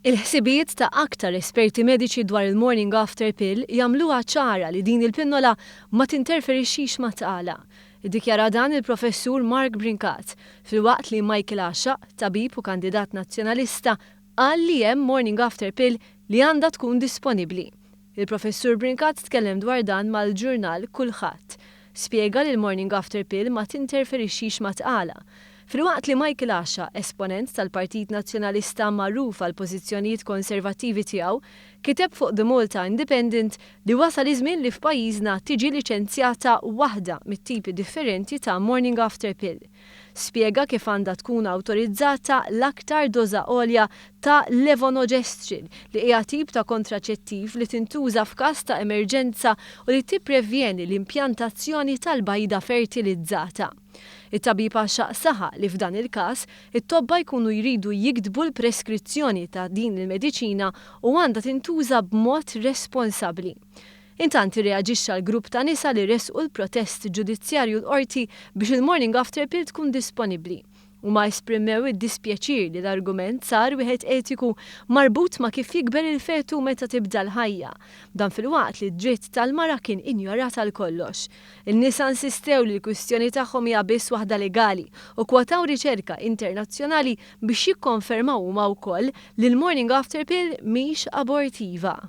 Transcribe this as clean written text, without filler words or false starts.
Il-ħsibijiet ta' aktar esperti mediċi dwar il-morning after pill jagħmluha ċara li din il-pinnola ma tinterferixxix mat-tqala. Iddikjara dan il-Professur Mark Brincat, filwaqt li Michael Għaxaq, tabib u kandidat Nazzjonalista, qal li hemm morning after pill li għandha tkun disponibbli. Il-Professur Brincat tkellem dwar dan mal-ġurnal Kullħadd. Spjega li l-morning after pill ma tinterferixxix mat-tqala. Filwaqt li Michael Għaxaq, esponent tal-Partit Nazzjonalista magħruf għall-pożizzjonijiet konservattivi tiegħu, kiteb fuq The Malta Independent li wasal iż-żmien li f'pajjiżna tiġi liċenzjata waħda mit-tipi differenti ta' morning after pill. Spjega kif għandha tkun awtorizzata l-aktar doża għolja ta' levonorgestrel li hija tip ta' kontraċettiv li tintuża f'każ ta' emerġenza u li tipprevjeni l-impjantazzjoni tal-bajda fertilizzata. It-tabib Għaxaq saħaq li f'dan il-każ, it-tobba jkunu jridu jiktbu l-preskrizzjoni ta' din il-mediċina u għandha tintuża b'mod responsabbli. Intant irreaġixxa l-grupp ta' nisa li ressqu l-protest ġudizzjarju l-qorti biex il-morning after pill tkun disponibbli. Huma esprimew id-dispjaċir li l-argument sar wieħed etiku marbut ma' kif jikber il-fetu meta tibda l-ħajja. Dan filwaqt li d-dritt tal-mara kien injorat għal kollox. In-nisa insistew li l-kwistjoni tagħhom hija biss waħda legali u kwotaw riċerka internazzjonali biex jikkonfermaw huma wkoll li l-morning after pill mhix abortiva.